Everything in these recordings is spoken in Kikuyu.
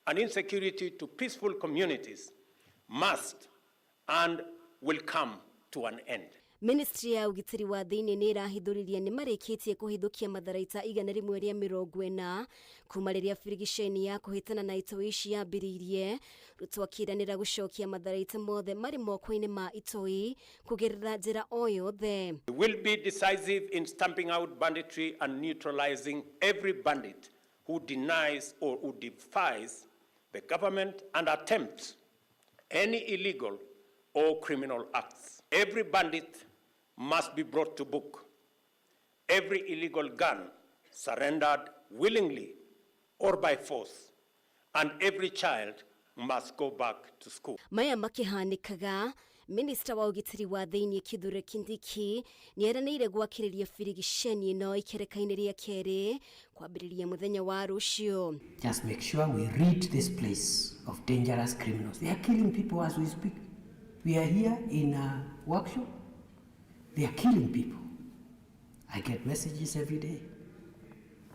And insecurity to peaceful communities must and will come to an end. Ministry ya ũgitĩri wa thĩinĩ nĩ ĩrahithũririe nĩ marĩkĩtie kũhithũkia matharaita 140 kuma rĩrĩa birigiceni ya kũhĩtana na itoi ici yambĩrĩirie. Ruto akĩranĩra gũcokia matharaita mothe marĩ moko-inĩ ma itoi kũgerera njĩra o yothe. We will be decisive in stamping out banditry and neutralizing every bandit who denies or who defies the government and attempts any illegal or criminal acts. Every bandit must be brought to book. Every illegal gun surrendered willingly or by force, and every child must go back to school. Maya makĩhanĩkaga, Minista wa ũgitĩri wa thĩinĩ Kithure Kindiki nĩ eranĩire gwakĩrĩria birigiceni ĩno ikereka-inĩ rĩa kerĩ kwambĩrĩria mũthenya wa rũciũ. Just make sure we rid this place of dangerous criminals. They are killing people as we speak. We are here in a workshop. They are killing people. I get messages every day.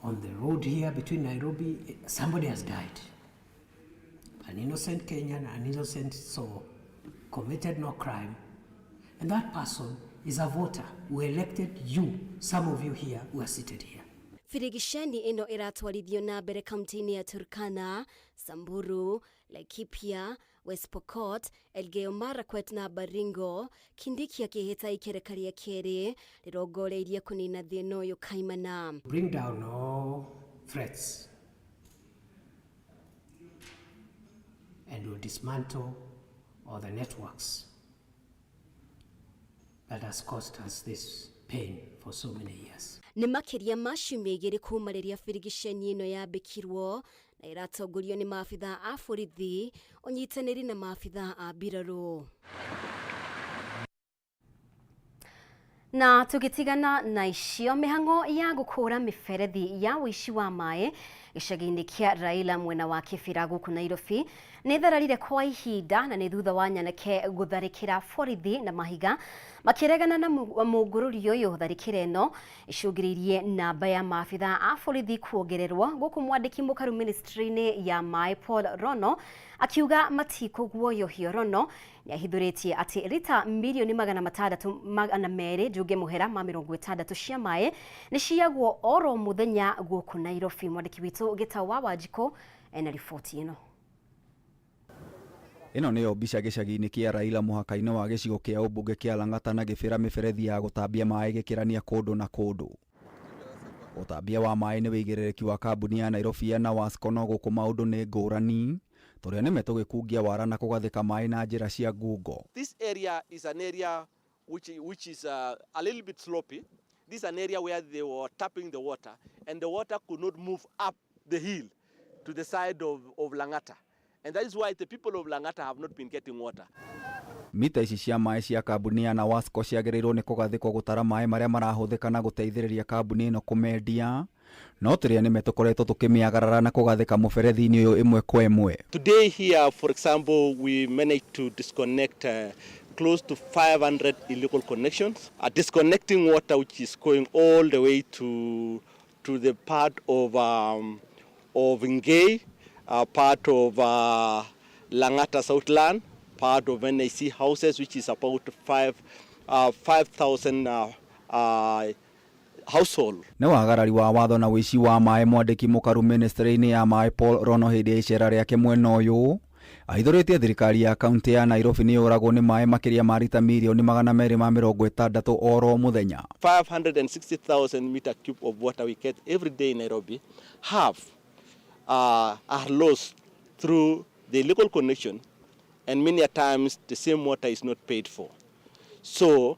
On the road here between Nairobi, somebody has died. An innocent Kenyan, an innocent soul, committed no crime. And that person is a voter who elected you, some of you here who are seated here. Birigiceni ĩno ĩratwarithio na mbere kaunti-inĩ ya Turkana, Samburu, Laikipia, West Pokot, Elgeyo Marakwet na Baringo. Kindiki akĩhĩta ikereka rĩa kerĩ rĩrongoreirie kũnina thĩna ũyũ kaimana. Bring down all threats and will dismantle all the networks that has caused us this pain for so many years. Nĩ makĩria ma ciumia 2 kuma rĩrĩa birigiceni ĩno yambĩkirwo na ĩratongorio nĩ maabithaa a borithi ũnyitanĩri na maabithaa a mbirarũ. Na tũgĩtigana na icio, mĩhang'o ya gũkũra mĩberethi ya ũici wa maĩ gĩcagi-inĩ kĩa Raila mwena wa Kĩbĩra gũkũ Nairobi nĩ thararire kwa ihinda, na nĩ thutha wa nyanake gũtharĩkĩra borithi na mahiga makĩregana na mũngũrũri ũyũ. Tharĩkĩra ĩno icũngĩrĩirie namba ya maabithaa a borithi kuongererwo gũkũ mwandĩki mũkaru ministry-inĩ ya maĩ Paul Rono akiuga matikũguoyohio. Rono nĩahithũrĩtie atĩ rita mirioni 600 200 njunge mũhera ma 60 cia maĩ nĩ ciyagwo oro mũthenya gũkũ Nairobi. Mwandĩki witũ Gĩtau wa Wanjikũ ena riboti ĩno. Ĩno nĩyo mbica gĩcagi-inĩ kĩa Raila mũhaka-inĩ wa gĩcigo kĩa ũmbunge kĩa Lang'ata na Gĩbĩra, mĩberethi ya gũtambia maĩ gĩkĩrania kũndũ na kũndũ. Ũtambia wa maĩ nĩ wĩigĩrĩrĩki wa kambuni ya Nairobi ya Nawasco, no gũkũ maũndũ nĩ ngũrani tũrĩa nĩme tũgĩkungia wara na kũgathĩka maĩ na njĩra cia ngungo. This area is an area which is a little bit slopey. This is an area where they were tapping the water, and the water could not move up the hill to the side of Lang'ata. And that is why the people of Lang'ata have not been getting water. Mita ici cia maĩ cia kambuni ya Nawasco ciagĩrĩirwo nĩ kũgathĩkwo gũtara maĩ marĩa marahũthĩka na gũteithĩrĩria kambuni ĩno kũmendia, no tũrĩa nĩme tũkoretwo tũkĩmĩagarara na kũgathĩka mũberethi-inĩ ũyũ ĩmwe kwa ĩmwe. Today here, for example, we managed to disconnect close to 500 illegal connections, disconnecting water which is going all the way to the part of Ngei, part of Lang'ata Southland, part of NIC houses, which is about 5,000 household. Nĩ wagarari wa watho na wĩici wa maĩ. Mwandĩki mũkaru ministry-inĩ ya maĩ Paul Rono hĩndĩ ya icera rĩake mwena ũyũ ahithũrĩtie thirikari ya kaunti ya Nairobi nĩ yũragwo nĩ maĩ makĩria ma rita mirioni 260 oro mũthenya. 560,000 meter cube of water we get every day in Nairobi, half are lost through the illegal connection, and many a times the same water is not paid for. So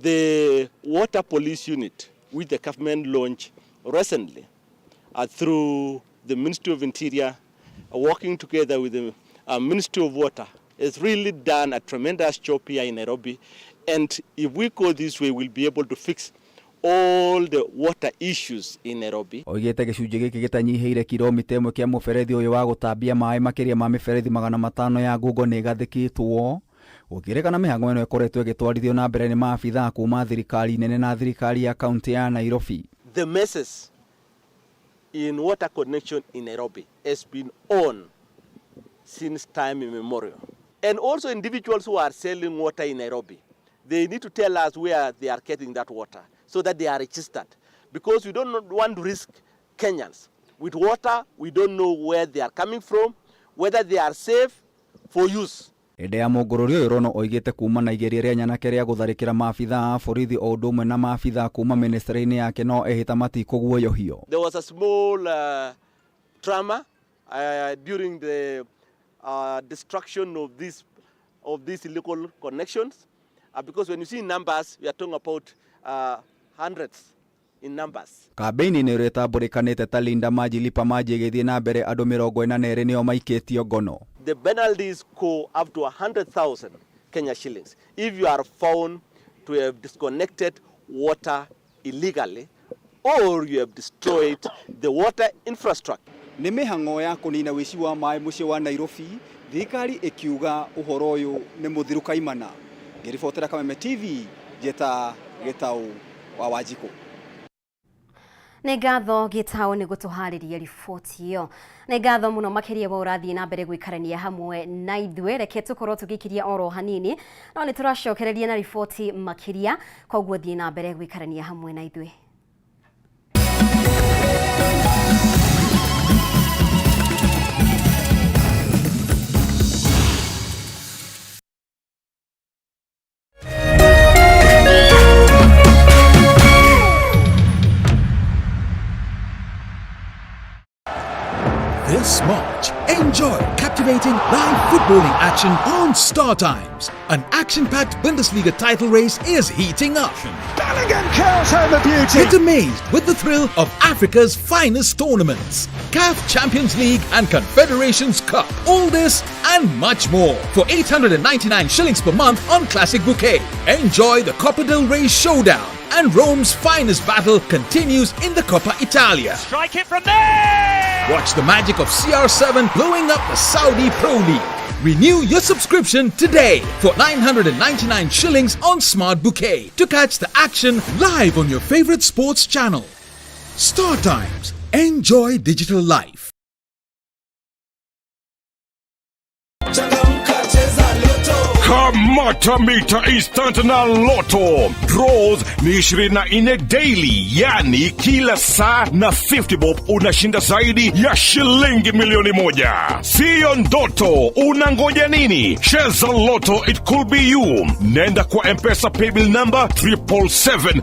the water police unit, which the government launched recently through the Ministry of Interior, working together with the Ministry of Water, has really done a tremendous job here in Nairobi. And if we go this way, we'll be able to fix all the water issues in Nairobi. Oigĩte gĩcunjĩ gĩkĩ gĩtanyihĩire kilomita 1 kĩa mũberethi ũyũ wa gũtambia maĩ makĩria ma mĩberethi 500 ya ngungo nĩ ĩgathĩkĩtwo. Gũkĩrĩkana mĩhang'o ĩno ĩkoretwo ĩgĩtwarithio na mbere nĩ maabithaa kuma thirikari nene na thirikari ya kaunti ya Nairobi. The messes in water connection in Nairobi has been on since time immemorial. And also individuals who are selling water in Nairobi, they need to tell us where they are getting that water so that they are registered. Because we don't want to risk Kenyans. With water, we don't know where they are coming from, whether they are safe for use. Hĩndĩ ya mũngũrũrio ũyũ Rono oigĩte kuma na igeria rĩa nyanake rĩa gũtharĩkĩra maabithaa a borithi o ũndũ ũmwe na maabithaa kuma ministry-inĩ yake no ehĩta matikũguoyohio. There was a small trauma during the destruction of these illegal connections, because when you see numbers, we are talking about hundreds in numbers. Kambĩini-inĩ ĩrĩa ĩtambũrĩkanĩte ta Linda Maji Lipa Maji ĩgĩthiĩ na mbere andũ 42 nĩo maikĩtio ngono. The penalties go up to 100,000 Kenya shillings if you are found to have disconnected water illegally or you have destroyed the water infrastructure. Nĩ mĩhang'o ya kũnina wĩici wa maĩ mũciĩ wa Nairobi, thirikari ĩkiuga ũhoro ũyũ nĩ mũthiru kaimana. Ngĩribotera Kameme TV, njĩta Gĩtaũ wa Wanjikũ. Nĩ ngatho Gĩtaũ nĩ gũtũharĩria riboti ĩyo. Nĩ ngatho mũno makĩria wa ũrathiĩ na mbere gũikarania hamwe na ithuĩ. Reke tũkorwo tũgĩkiria oro hanini, no nĩ tũracokereria na riboti makĩria, koguo thiĩ na mbere gũikarania hamwe na ithuĩ. This March, enjoy captivating live footballing action on Star Times. An action-packed Bundesliga title race is heating up. Bellingham curls home a beauty. Get amazed with the thrill of Africa's finest tournaments, CAF Champions League and Confederations Cup. All this and much more for 899 shillings per month on Classic Bouquet. Enjoy the Copa del Rey showdown, and Rome's finest battle continues in the Coppa Italia. Strike it from there! Watch the magic of CR7 blowing up the Saudi Pro League. Renew your subscription today for 999 shillings on Smart Bouquet to catch the action live on your favorite sports channel. Star Times. Enjoy digital life. Kamata mita instant na Lotto. Draws ni 24 daily, yani kila saa na 50 bob unashinda zaidi ya shilingi milioni 1. Siyo ndoto, unangoja nini? Cheza Lotto, it could be you. Nenda kwa M-Pesa paybill number 777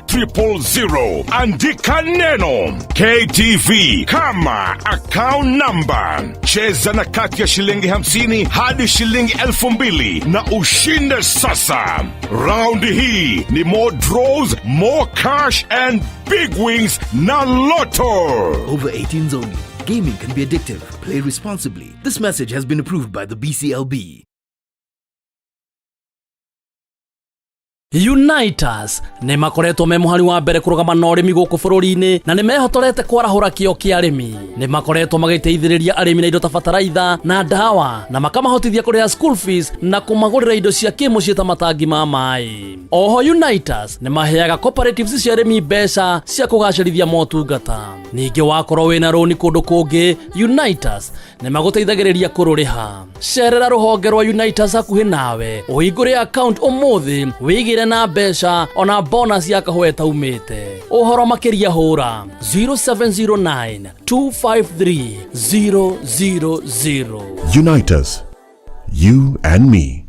000. Andika neno KTV kama account number. Cheza na kati ya shilingi 50 hadi shilingi 2000 na ushinde sasa. Round hii ni more draws, more cash and big wins na Lotto. Over 18s only. Gaming can be addictive. Play responsibly. This message has been approved by the BCLB. Unitas nĩ makoretwo me mũhari wa mbere kũrũgama na ũrĩmi gũkũ bũrũri-inĩ na nĩ mehotorete kwarahũra kĩo kĩa arĩmi. Nĩ makoretwo magĩteithĩrĩria arĩmi na indo ta bataraitha na ndawa na makamahotithia kũrĩha school fees na kũmagũrĩra indo cia kĩmũciĩ ta matangi ma maĩ. Oho Unitas nĩ maheaga cooperatives cia arĩmi mbeca cia kũgacĩrithia motungata. Ningĩ wakorwo wĩna rũni kũndũ kũngĩ, Unitas nĩ magũteithagĩrĩria kũrũrĩha. Cerera rũhonge rwa Unitas hakuhĩ nawe, ũhingũre account ũmũthĩ, wĩigĩre na mbeca ona bonus ya kahũa ĩtaumĩte. Ũhoro makĩria hũra 0709 253 000. Unite us, you and me.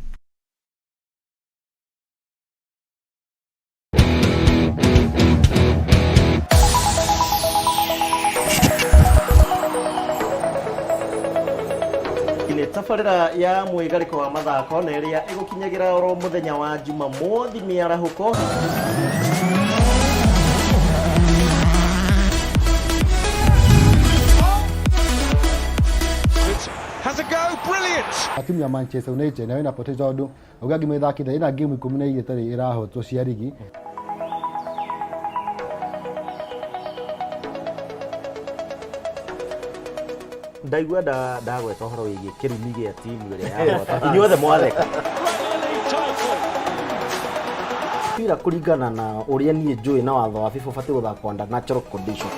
Tabarĩra ya mwĩgarĩko wa mathako na ĩrĩa ĩgũkinyagĩra oro mũthenya wa Jumamothi mĩarahũko. Has a go, brilliant. Timu ya Manchester United nayo inapoteza tondu uga game ithakite ina game 12 itarĩ ĩrahotwo cia rigi. Ndaigua ndagweta ũhoro wĩgiĩ kĩrumi gĩa timu ĩrĩa yahota inyuothe mwatheka. Mpira kũringana na ũrĩa niĩ njũĩ na watho wa FIFA ũbatiĩ gũthakwo under natural condition.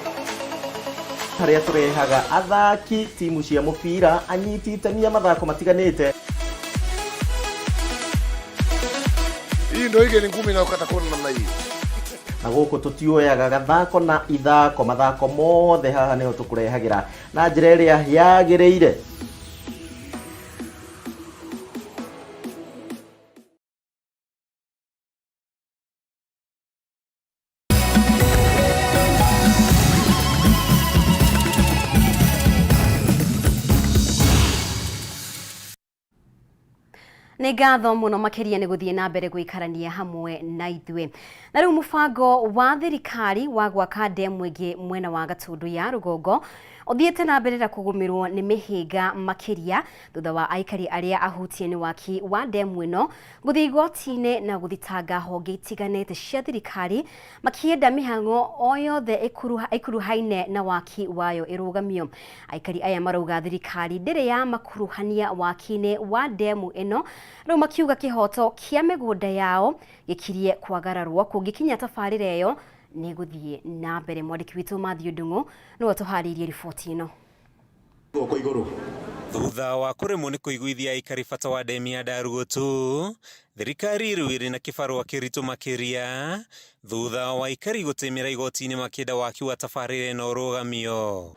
Harĩa tũrehaga athaki timu cia mũbira, anyiti itemi a mathako matiganĩte. Hii ndio ile ni ngumi inayokata kona namna hii. Na gũkũ tũtioyaga gathako na ithako, mathako mothe haha nĩho tũkũrehagĩra na njĩra ĩrĩa yagĩrĩire. Nĩ ngatho mũno makĩria nĩ gũthiĩ na mbere gũikarania hamwe na ithuĩ. Na rĩu mũbango wa thirikari wa gwaka ndemu ĩngĩ mwena wa Gatundu ya rũgongo ũthiĩte na mbere na kũgũmĩrwo nĩ mĩhĩnga makĩria thutha wa aikari arĩa ahutie nĩ waki wa ndemu ĩno gũthiĩ igoti-inĩ na gũthitanga honge itiganĩte cia thirikari makĩenda mĩhang'o o yothe ĩkuruhaine na waki wayo ĩrũgamio. Aikari aya marauga thirikari ndĩrĩ ya makuruhania waki-inĩ wa ndemu ĩno, rĩu makiuga kĩhoto kĩa mĩgũnda yao gĩkirie kwagararwo kũngĩkinya tabarĩra ĩyo nĩ gũthiĩ na mbere. Mwandĩki witũ Matthew Ndung'u nĩwe ũtũharĩirie riboti ĩno. Guoko igũrũ. Thutha wa kũremwo nĩ kũiguithia aikari bata wa ndemu ya Ndarugutu, thirikari rĩu ĩrĩ na kĩbarũa kĩritũ makĩria thutha wa aikari gũtĩmĩra igoti-inĩ makĩenda waki wa tabarĩra ĩno ũrũgamio.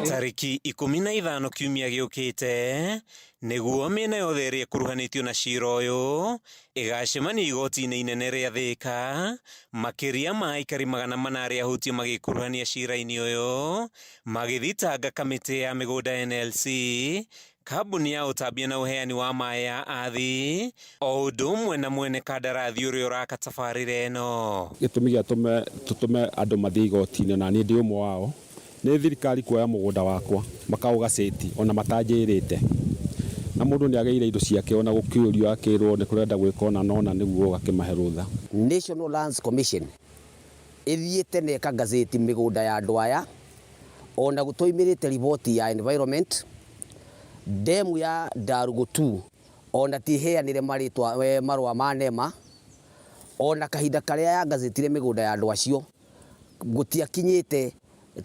Tarĩki 15 kiumia gĩũkĩte nĩguo mĩena yothe ĩrĩa ĩkuruhanĩtio na cira ũyũ ĩgacemania igoti-inĩ inene rĩa Thĩka, makĩria ma aikari 400 arĩa ahutie magĩkuruhania cira-inĩ ũyũ magĩthitanga kamĩtĩ ya mĩgũnda NLC, kambuni ya ũtambia na ũheani wa maĩ ya Athi, o ũndũ ũmwe na mwene kandarathi ũrĩa ũraka tabarĩra ĩno. Gĩtũmi gĩa tũtũme andũ mathiĩ igoti-inĩ, na niĩ ndĩ ũmwe wao, nĩ thirikari kuoya mũgũnda wakwa makaũgacĩti ona matanjĩrĩte, na mũndũ nĩ agĩire indo ciake ona gũkĩũrio akĩrwo nĩ kũrenda gwĩka ona nona nĩguo ũgakĩmahe rũtha. National Lands Commission ĩthiĩte na ĩkagazeti mĩgũnda ya andũ aya ona gũtoimĩrĩte riboti ya environment. Ndemu ya Ndarugutu ona ti heanire marĩtwa marũa ma NEMA, ona kahinda karĩa yagazetire mĩgũnda ya andũ acio gũtiakinyĩte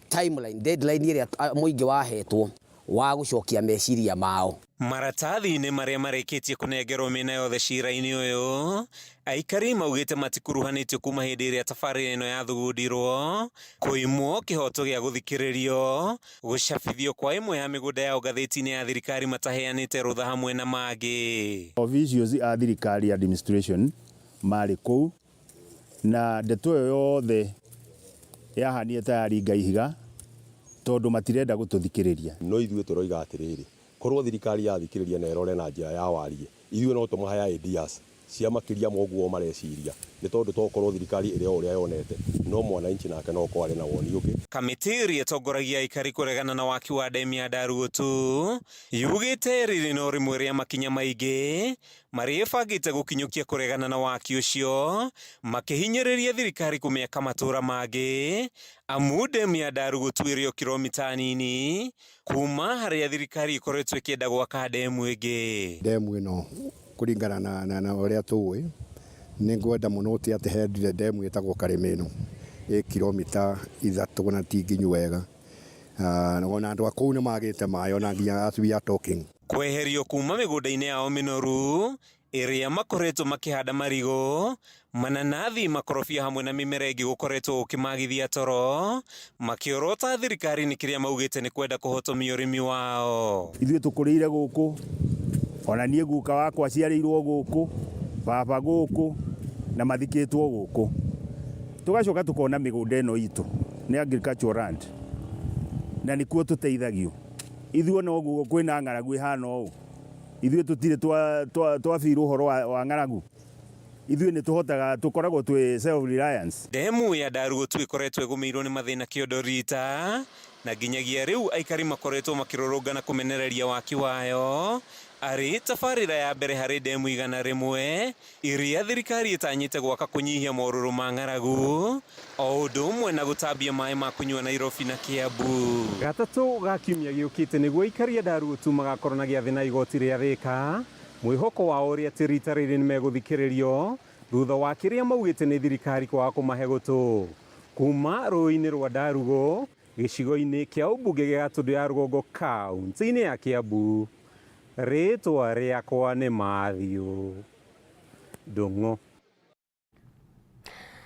timeline deadline ĩrĩa mũingĩ wahetwo wa gũcokia meciria mao. Maratathi-inĩ marĩa marĩkĩtie kũnengerwo mĩena yothe cira-inĩ ũyũ, aikari maugĩte matikuruhanĩtio kuma hĩndĩ ĩrĩa tabarĩra ĩno yathugundirwo, kũimwo kĩhoto gĩa gũthikĩrĩrio, gũcabithio kwa ĩmwe ya mĩgũnda yao ngathĩti-inĩ ya thirikari mataheanĩte rũtha hamwe na mangĩ. Officials a thirikari administration marĩ kũu na ndeto ĩyo yothe yahanire ta yaringa ihiga tondũ matirenda gũtũthikĩrĩria. No ithuĩ tũroiga atĩrĩrĩ, korwo thirikari yathikĩrĩria na ĩrore na njĩra ya warie, ithuĩ no tũmahe ideas cia makĩria ma ũguo mareciria, nĩ tondũ tokorwo thirikari ĩrĩ o ũrĩa yonete, no mwananchi nake no akorwo arĩ na woni ũngĩ. Kamĩtĩ ĩrĩa ĩtongoragia aikari kũregana na waki wa ndemu ya Ndarugutu yugĩte rĩrĩ no rĩmwe rĩa makinya maingĩ marĩa ĩbangĩte gũkinyũkia kũregana na waki ũcio, makĩhinyĩrĩria thirikari kũmĩaka matũra mangĩ, amu ndemu ya Ndarugutu ĩrĩ o kilomita nini kuma harĩa thirikari ĩkoretwo ĩkĩenda gwaka ndemu ĩngĩ. Ndemu ĩno kũringana na ũrĩa tũĩ, nĩ ngwenda mũno ũtĩ atĩ hendire ndemu ĩtagwo Karĩma ĩno ĩ kilomita 3 na ti nginyu wega. Ona andũ a kũu nĩ magĩte maĩ ona nginya as we are talking. Kweherio kuma mĩgũnda-inĩ yao mĩnoru ĩrĩa makoretwo makĩhanda marigũ, mananathi, makorobia hamwe na mĩmera ĩngĩ gũkoretwo gũkĩmagithia toro, makĩorota thirikari nĩ kĩrĩa maugĩte nĩ kwenda kũhotomia ũrĩmi wao. Ithuĩ tũkũrĩire gũkũ, ona niĩ guka wakwa aciarĩirwo gũkũ, baba gũkũ na mathikĩtwo gũkũ. Tũgacoka tũkona mĩgũnda ĩno itũ nĩ agricultural land na nĩkuo tũteithagio. Ithuĩ ona ũguo kwĩna ng'aragu ĩhana ũũ, ithuĩ tũtirĩ twabirwo ũhoro wa ng'aragu. Ithuĩ nĩ tũhotaga, tũkoragwo twĩ self reliance. Ndemu ya Ndarugutu ĩkoretwo ĩgũmĩirwo nĩ mathĩna kĩondo rita, na nginyagia rĩu aikari makoretwo makĩrũrũngana kũmenereria waki wayo arĩ tabarĩra ya mbere harĩ ndemu 100 iria thirikari ĩtanyĩte gwaka kũnyihia morũrũ ma ng'aragu o ũndũ ũmwe na gũtambia maĩ ma kũnyua Nairobi na Kiambu. Gatatũ ga kiumia gĩũkĩte nĩguo aikari a Ndarugutu magakorwo na gĩathĩ na igoti rĩa Thĩka, mwĩhoko wao ũrĩa atĩ rita rĩrĩ nĩmegũthikĩrĩrio thutha wa kĩrĩa maugĩte nĩ thirikari kwaga kũmahe gũtũ. Kuma rũĩ-inĩ rwa Ndarugu, Gĩcigo-inĩ kĩa ũmbunge gĩa Gatũndũ ya Rũgongo kaunti-inĩ ya Kiambu, rĩtwa rĩakwa nĩ Matthew Ndung'u.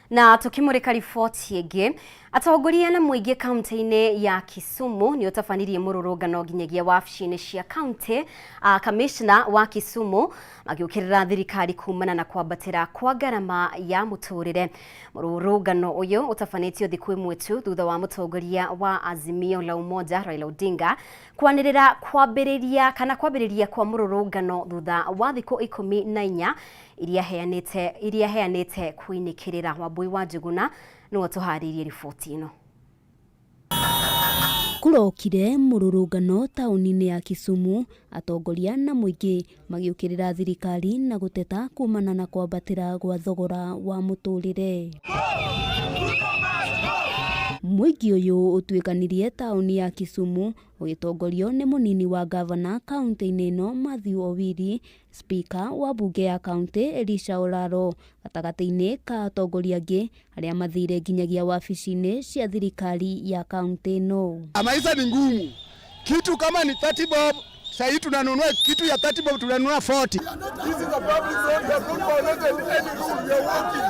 Na tukimurika riboti ĩngĩ, atongoria na mũingĩ kaunti-inĩ ya Kisumu nĩ ũtabanirie mũrũrũngano nginyagia wabici-inĩ cia kaunti. Kamishna wa Kisumu magĩũkĩrĩra thirikari kumana na kwambatĩra kwa ngarama ya mũtũrĩre. Mũrũrũngano ũyũ ũtabanĩtio thikũ ĩmwe tu thutha wa mũtongoria wa Azimio la Umoja Raila Odinga kwanĩrĩra kwambĩrĩria kana kwambĩrĩria kwa mũrũrũngano thutha wa thikũ 14 iria heanĩte kwinĩkĩrĩra. Wambui wa Njuguna nĩwe tũharĩirie riboti ĩno. Kũrokire mũrũrũngano taũni-inĩ ya Kisumu, atongoria na mũingĩ magĩũkĩrĩra thirikari na gũteta kumana na kwambatĩra gwa thogora wa mũtũrĩre. Mũingĩ ũyũ ũtuĩkanirie taũni ya Kisumu ũgĩtongorio nĩ mũnini wa gavana kaunti-inĩ ĩno Matthew Owili, Speaker wa bunge ya kaunti Elisha Olaro, gatagatĩ-inĩ ka atongoria angĩ arĩa mathire nginyagia wabici-inĩ cia thirikari ya kaunti ĩno. Maisha ni ngumu. Kitu kama ni 30 bob, sasa tunanunua kitu ya 30 bob tunanunua 40. This is a public road, we have not violated any rule, we are walking.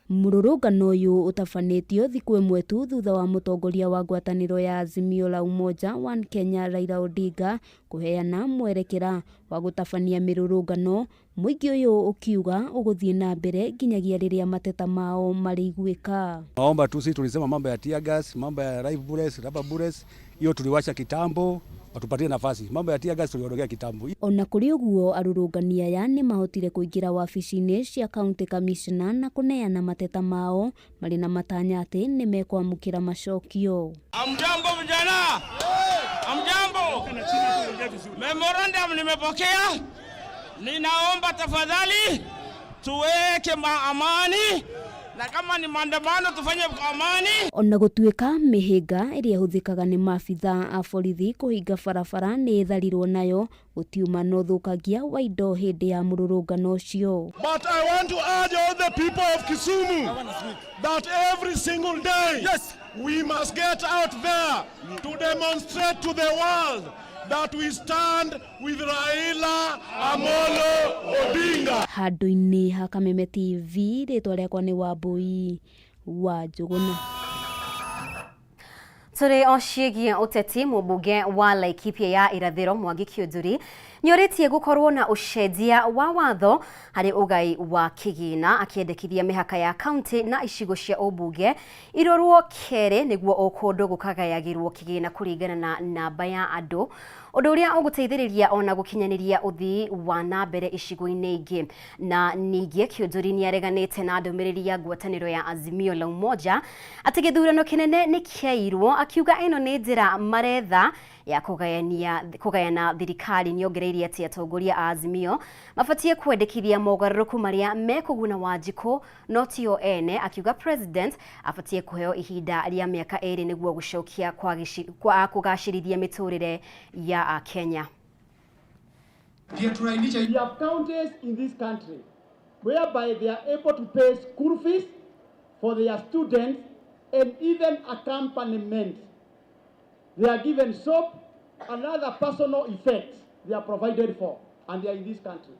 Mũrũrũngano ũyũ ũtabanĩtio thikũ ĩmwe tu thutha wa mũtongoria wa ngwatanĩro ya Azimio la Umoja One Kenya Raila Odinga kũheana mwerekera wa gũtabania mĩrũrũngano, mũingĩ ũyũ ũkiuga ũgũthiĩ na mbere nginyagia rĩrĩa mateta mao marĩiguĩka. Naomba tu sisi tulisema mambo ya tear gas, mambo ya live bullets, rubber bullets, hiyo tuliwacha kitambo, watupatie nafasi. Mambo ya tear gas tuliondokea kitambo. Ona kũrĩ ũguo arũrũngani aya nĩ mahotire kũingĩra wabici-inĩ cia county commissioner na kũneana mateta mao marĩ na matanya atĩ nĩ mekwamũkĩra macokio. Amjambo vijana, amjambo. Memorandum nimepokea, ninaomba tafadhali tuweke amani na kama ni maandamano tufanye kwa amani. Ona gũtuĩka mĩhĩnga ĩrĩa ĩhũthĩkaga nĩ maabitha a borithi kũhinga barabara nĩ ĩtharirwo nayo, gũtiuma na ũthũkangia wa indo hĩndĩ ya mũrũrũngano ũcio. But I want to urge all the people of Kisumu that every single day, yes, we must get out there to demonstrate to the world that we stand with Raila Amolo Odinga. Handũ-inĩ ha Kameme TV, rĩtwa rĩakwa nĩ Wambui wa Njũgũna. Tũrĩ o ciĩgiĩ ũteti, mũmbunge wa Laikipia ya Irathĩro Mwangi Kiunjuri nĩorĩtie gũkorwo na ũcenjia wa watho harĩ ũgai wa kĩgĩna, akĩendekithia mĩhaka ya kaunti na icigo cia ũmbunge irorwo kerĩ nĩguo o kũndũ gũkagayagĩrwo kĩgĩna kũringana na namba ya andũ, ũndũ ũrĩa ũgũteithĩrĩria ona gũkinyanĩria ũthii wa na mbere icigo-inĩ ingĩ. Na ningĩ Kiunjuri nĩareganĩte na ndũmĩrĩri ya ngwatanĩro ya Azimio la Umoja atĩ gĩthurano kĩnene nĩ kĩairwo, akiuga ĩno nĩ njĩra maretha ya kũgayana thirikari. Nĩongereire atĩ atongoria a Azimio mabatie kwendekithia mogarũrũku marĩa mekũguna Wanjikũ no tio ene, akiuga president abatie kũheo ihinda rĩa mĩaka 2 nĩguo gũcokia kwa kũgacĩrithia mĩtũrĩre ya Akenya. We have counties in this country whereby they are able to pay school fees for their students and even accompaniment. They are given soap and other personal effects they are provided for, and they are in this country.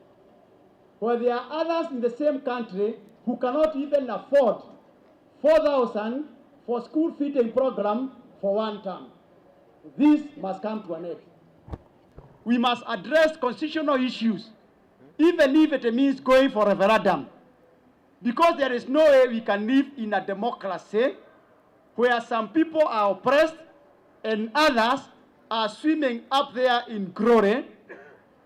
Where there are others in the same country who cannot even afford 4,000 for school feeding program for one term. This must come to an end. We must address constitutional issues, even if it means going for referendum, because there is no way we can live in a democracy where some people are oppressed and others are swimming up there in glory,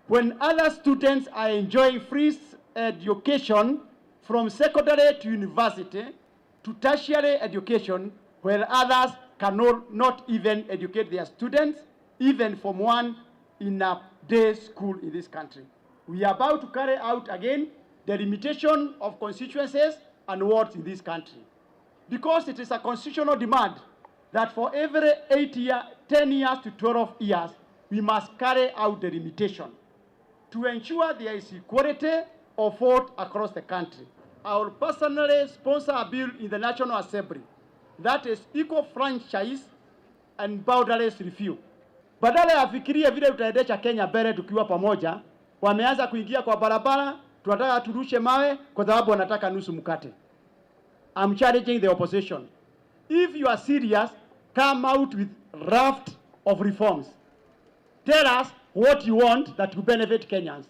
when other students are enjoying free education from secondary to university to tertiary education, where others cannot not even educate their students, even from one in a day school in this country. We are about to carry out again the limitation of constituencies and wards in this country, because it is a constitutional demand that for every 8 years, 10 years to 12 years, we must carry out the limitation to ensure there is equality of vote across the country. I will personally sponsor a bill in the National Assembly that is equal franchise and borderless review. Badala ya fikirie vile tutaendesha Kenya mbele tukiwa pamoja, wameanza kuingia kwa barabara, tunataka turushe mawe kwa sababu wanataka nusu mkate. I'm challenging the opposition. If you are serious, come out with raft of reforms. Tell us what you want that will benefit Kenyans,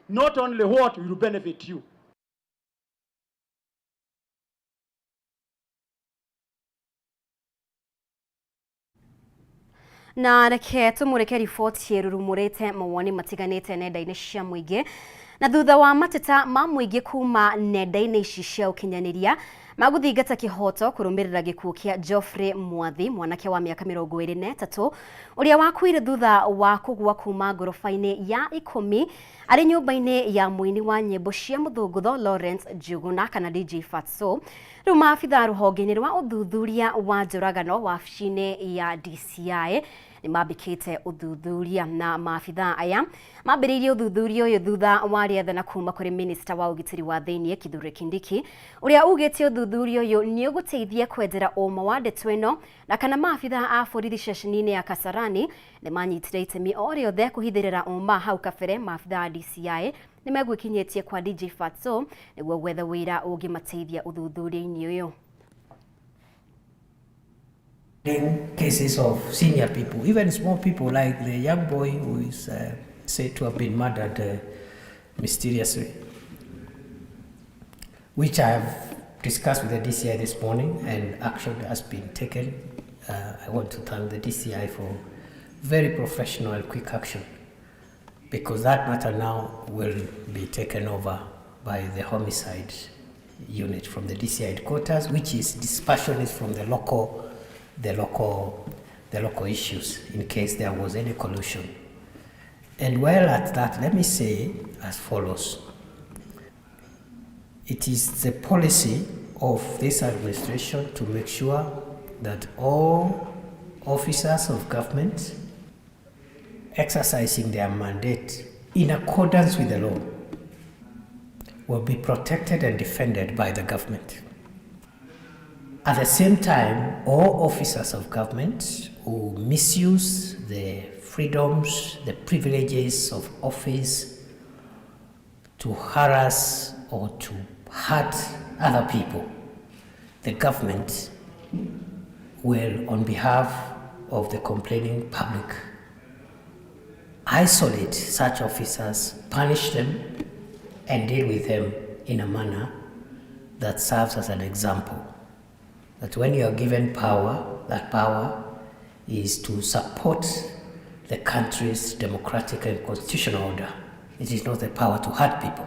not only what will benefit you. Na reke tumurike riboti ĩrurumũrĩte mawoni matiganĩte nenda-inĩ cia mũingĩ na thutha wa mateta ma mũingĩ kuma nenda-inĩ ici cia ũkinyanĩria magũthingata kĩhoto kũrũmĩrĩra gĩkuũ kĩa Geoffrey Mwathi, mwanake wa mĩaka 23 ũrĩa wakuire thutha wa kũgũa kuma ngoroba-inĩ ya 10 arĩ nyũmba-inĩ ya mũini wa nyĩmbo cia mũthũngũtho Lawrence Njuguna kana DJ Fatso. Rĩu maabitha rũhonge-inĩ rwa ũthuthuria wa njũragano wabici-inĩ ya DCI nĩ mambĩkĩte ũthuthuria, na maabitha aya mambĩrĩirie ũthuthuria ũyũ thutha wa rĩathana kuma kũrĩ minista wa ũgitĩri wa thĩinĩ Kithure Kindiki ũrĩa ugĩte ũthuthuria ũyũ nĩ ũgũteithia kwethera ũma wa ndeto ĩno na kana maabitha a borithi ceceni-inĩ ya Kasarani nĩ manyitire itemi o rĩothe kũhithĩrĩra ũma. Hau kabere maabitha a DCI nĩ megwĩkinyĩtie kwa DJ Fatso nĩguo gwetha wĩra ũngĩmateithia ũthuthuria-inĩ ũyũ. In cases of senior people, even small people like the young boy who is said to have been murdered mysteriously, which I have discussed with the DCI this morning, and action has been taken. I want to thank the DCI for very professional and quick action, because that matter now will be taken over by the homicide unit from the DCI headquarters, which is dispersion is from the local issues in case there was any collusion. And while at that, let me say as follows. It is the policy of this administration to make sure that all officers of government exercising their mandate in accordance with the law will be protected and defended by the government. At the same time, all officers of government who misuse the freedoms, the privileges of office to harass or to hurt other people, the government will, on behalf of the complaining public, isolate such officers, punish them, and deal with them in a manner that serves as an example. That when you are given power, that power is to support the country's democratic and constitutional order. It is not the power to hurt people.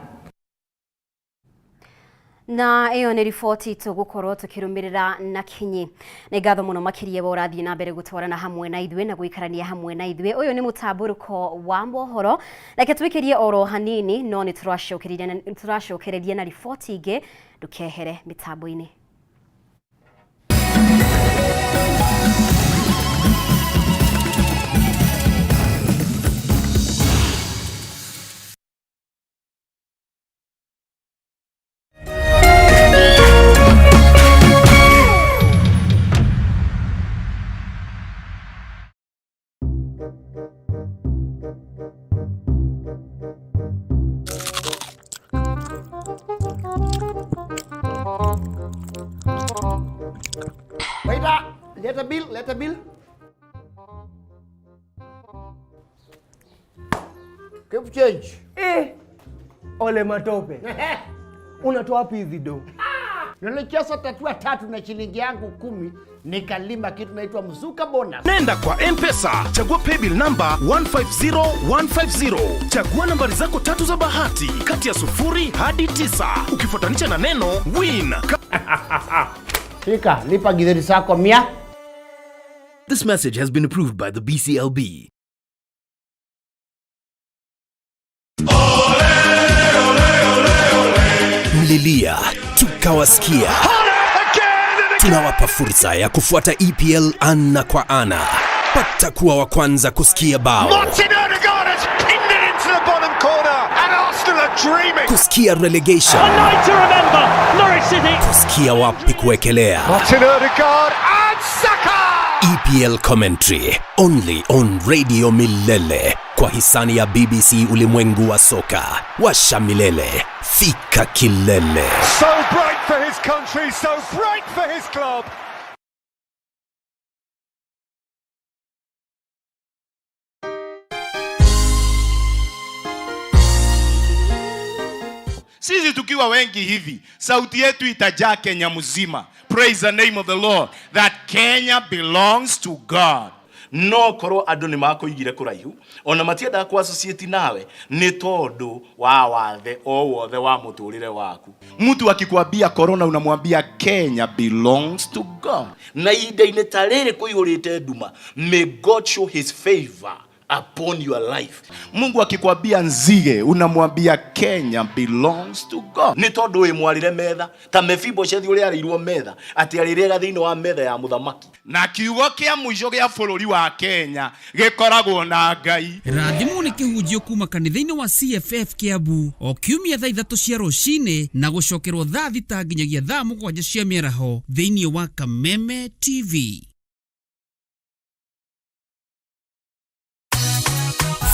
Na ĩyo nĩ riboti tũgũkorwo tũkĩrũmĩrĩra na kinyi. Nĩ ngatho mũno makĩria wa ũrathiĩ na mbere gũtwarana hamwe na ithuĩ na gũikarania hamwe na ithuĩ. Ũyũ nĩ mũtambũrũko wa mohoro, reke twĩkĩrie oro hanini, no nĩ tũracokereria na riboti ingĩ. Ndũkehere mĩtambo-inĩ. Waiter, let a bill, let a bill. Keep change. Eh, ole matope. Unatoa wapi hizi do? Nilicheza tatua 3 na shilingi yangu 10 nikalima kitu naitwa mzuka bonus. Nenda kwa M-Pesa, chagua paybill number 150150. Chagua nambari zako 3 za bahati kati ya 0 hadi 9. Ukifuatanisha na neno win. Fika, lipa githeri sako 100. This message has been approved by the BCLB. Mlilia, tukawasikia. Tunawapa fursa ya kufuata EPL ana kwa ana. Pata kuwa wa kwanza kusikia bao. Martin Odegaard has pinned it into the bottom corner and Arsenal are dreaming? Kusikia relegation. A night to remember, Norwich City. Kusikia wapi kuwekelea. Martin Odegaard and Saka! EPL commentary only on Radio Milele kwa hisani ya BBC ulimwengu wa soka. Washa milele, fika kilele. So bright for his country, so bright for his club. Sisi tukiwa wengi hivi, sauti yetu itajaa Kenya mzima. Praise the name of the Lord that Kenya belongs to God. No korwo andu ni makuigire kuraihu ona matiendaga ku associate nawe ni tondu wa wathe o wothe wa muturire waku. Mtu akikwambia corona unamwambia Kenya belongs to God. Na ihinda-inĩ ta rĩrĩ kũihũrĩte nduma, may God show his favor upon your life. Mungu akikwambia nzige unamwambia Kenya belongs to God. Nĩ tondũ wĩ mwarĩre metha ta Mefiboshethi ũrĩa arĩirwo metha atĩ arĩrĩaga thĩinĩ wa metha ya mũthamaki. Na kiugo kĩa mũico gĩa bũrũri wa Kenya gĩkoragwo na Ngai. Rathimwo nĩ kĩhunjio kuma kanitha-inĩ wa CFF Kiambu o kiumia thaa 3 cia rũcinĩ na gũcokerwo thaa 6 nginyagia thaa 7 cia mĩaraho thĩinĩ wa Kameme TV.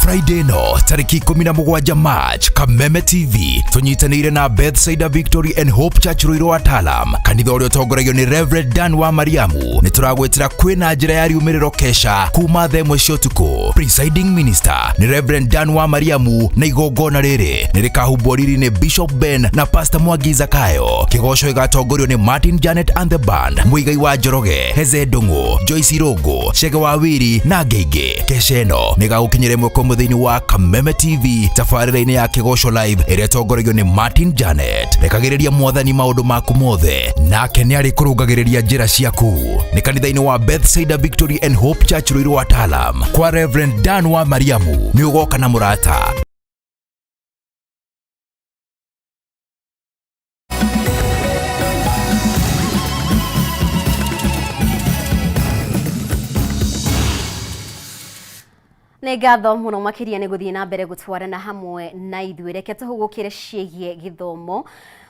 Friday no tariki 17 March, Kameme TV tunyitanĩire na Bethsaida Victory and Hope Church Ruiru Atalam, kanitha ũrĩa ũtongoragio nĩ Reverend Dan wa Mariamu. Nĩ tũragwĩtĩra kwĩna njĩra ya riumĩrĩro kesha kuma thaa 1 cia ũtukũ. Presiding minister nĩ Reverend Dan wa Mariamu, na igongona rĩrĩ nĩ rĩkahumbwo riri nĩ Bishop Ben na Pastor Mwangi Zakayo. Kĩgoco gĩgatongorio nĩ Martin Janet and the Band, Muigai wa Njoroge, Heze Ndung'u, Joyce Irũngũ, Chege wa Wiri na angĩ aingĩ. Kesha ĩno nĩ ĩgagũkinyĩra ĩmwe kwa ĩmwe thĩinĩ wa Kameme TV tabarĩra-inĩ ya Kĩgoco Live ĩrĩa ĩtongoragio nĩ Martin Janet. Rekagĩrĩria mwathani maũndũ maku mothe nake nĩ arĩkũrũngagĩrĩria njĩra ciaku. Nĩ kanitha-inĩ wa Bethsaida Victory and Hope Church Ruiru Atalam kwa Reverend Dan wa Mariamu. Nĩ ũgoka na mũrata. Nĩ ngatho mũno makĩria nĩ gũthiĩ na mbere gũtwarana hamwe na ithuĩ. Reke tũhũgũkĩre ciĩgiĩ gĩthomo.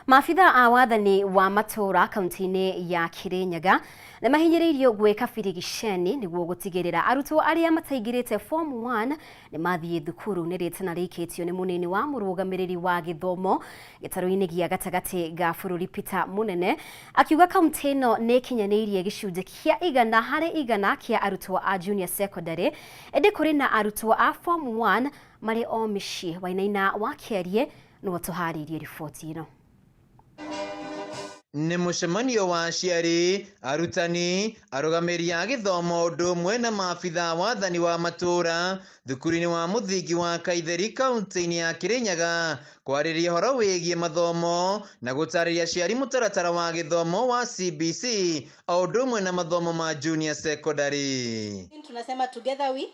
Maabitha a wathani wa matũũra kaunti-inĩ ya Kirinyaga nĩ mahinyĩrĩirio gwĩka birigiceni nĩguo gũtigĩrĩra arutwo arĩa mataingĩrĩte form 1 nĩ mathiĩ thukuru. Nĩ rĩtana rĩikĩtio nĩ mũnini wa mũrũgamĩrĩri wa gĩthomo gĩtarũ-inĩ gĩa gatagatĩ ga bũrũri Peter Mũnene, akiuga kaunti ĩno nĩ ĩkinyanĩirie gĩcunjĩ kĩa 100% kĩa arutwo a junior secondary, ĩndĩ kũrĩ na arutwo a form 1 marĩ o mĩciĩ. Wainaina wa Kĩarie nĩwe tũharĩirie riboti ĩno. Nĩ mũcemanio wa aciari, arutani, arũgamĩrĩri a gĩthomo ũndũ ũmwe na maabitha wathani wa matũũra thukuru-inĩ wa mũthingi wa Kaitheri kaunti-inĩ ya Kirinyaga kwarĩria ũhoro wĩgiĩ mathomo na gũtarĩria aciari mũtaratara wa gĩthomo wa CBC o ũndũ ũmwe na mathomo ma junior secondary. Tunasema together we